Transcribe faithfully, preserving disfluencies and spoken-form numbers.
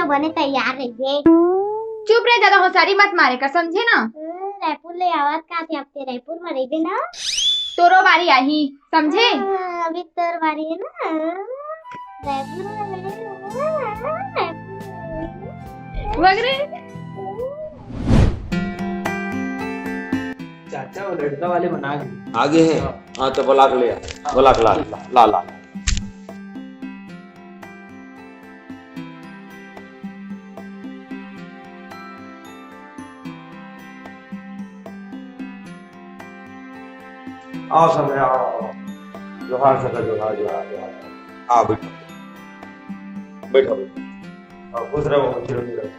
बने तैयार रहिबे। चुप रे, ज्यादा होशियारी मत मारे कर, समझे ना? हम्म, रायपुर ले आवत का थे, अब ते रायपुर में रहिबे ना। तोरो बारी आही, समझे? हाँ, अभी तोर बारी है ना। रायपुर में रहिबे ना, रायपुर में रहिबे ना। वगरे। चाचा, वो लड़का वाले मन आ गे। आ गे हे? हाँ। हाँ, तो बुला के ले आ। बुला के ला, ला, ला, ला। आओ सब, आओ, आओ। जोहार सगा, जोहार, जोहार, जोहार। आओ, बैठो। बैठो, बैठो। और खुश रहो, चिरंजीव रहो।